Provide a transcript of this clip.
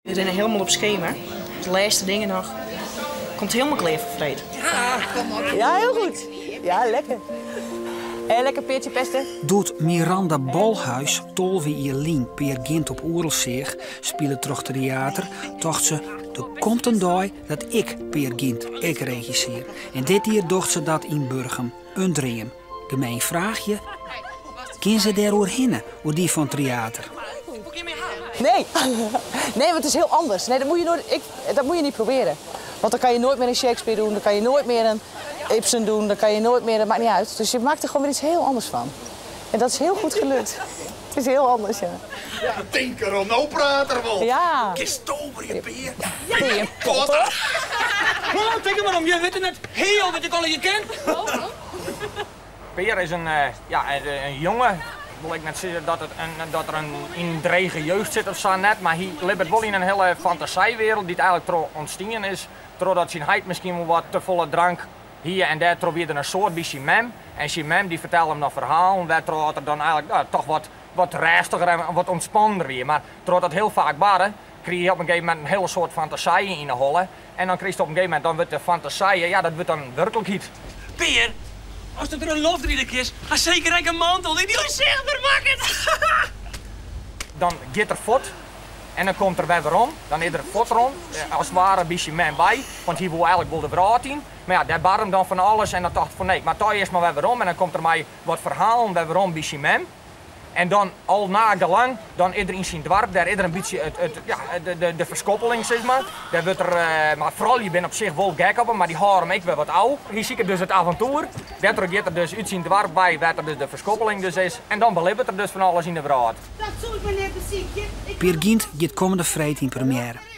We rinne hielendal op skema. De lêste dingen noch. Komt hielendal klear foar freed. Ja, hiel goed. Ja, lekker. En lekker Peertje pesten. Doe't Miranda Bolhuis 12 jier lyn Peer Gynt op Oerol seach, spile troch Tryater, tocht se, der komt in dei dat ik Peer Gynt ek regissear. En dit jier docht se dat yn Burgum. In dream. Gemeen fraachje, kin se dêr oerhinne, oer dy fan Tryater? Nee. Nee, want het is heel anders. Nee, dat moet je nooit, ik, dat moet je niet proberen. Want dan kan je nooit meer een Shakespeare doen, dan kan je nooit meer een Ibsen doen, dan kan je nooit meer, dat maakt niet uit. Dus je maakt er gewoon weer iets heel anders van. En dat is heel goed gelukt. Het is heel anders, ja. Ja, tinker om, no prater wol. Ja. Kinst toverje, Peer. Peer Potter. Wel, tink mar om, je witte net hiel wat ik allegear ken. Peer is in, ja, in jonge. Wol ik net sizze dat, it in, dat er in, yn drege jeugd sit of sa net, mar hy libbet wol yn in hiele fantasijwereld dy't eigenlik troch ûntstien is trochdat syn heit miskien wol wat te folle drank hie en dêrtroch wie der in soad by syn mem. En syn mem dy fertelde him dan ferhalen wêrtroch't er dan eigenlik, no, toch wat, wat rêstiger en wat ûntspanner wie. Mar trochdat dat hiel faak barde, krige hy op in gegeven momint in hiele soad fantasijen yn 'e holle. En dan krijst op in gegeven momint, dan wurdt de fantasije, ja, dat wurdt dan wurklikheid. Peer, ast it der in loft ride kinst, ha seker ek in mantel dy't dy ûnsichtber makket. Dan giet er fuort en dan komt er wer werom. Dan is er fuort rûn, as it ware by syn mem wei, want hy woe eigenlik wol de wrâld yn. Mar ja, dêr barde him dan fan alles en dan tocht er fan nee, ik moat toch earst mar wer werom. En dan komt er mei wat ferhalen wer werom by syn mem. En dan al na gelang, dan is der yn syn doarp, dêr is der in bytsje it, it, ja, de, de, de ferskoppeling, sis mar. Dêr wurdt er, mar froulju binne op sich wol gek op him, mar dy hâlde him ek wer wat ôf. Hy siket dus it avontoer. Dêrtroch giet er dus út syn doarp wei, wêr't er dus de ferskoppeling dus is. En dan belibbet er dus fan alles yn de wrâld. Dat soe ik mar net besykje. Peer Gynt giet kommende freed yn premjêre.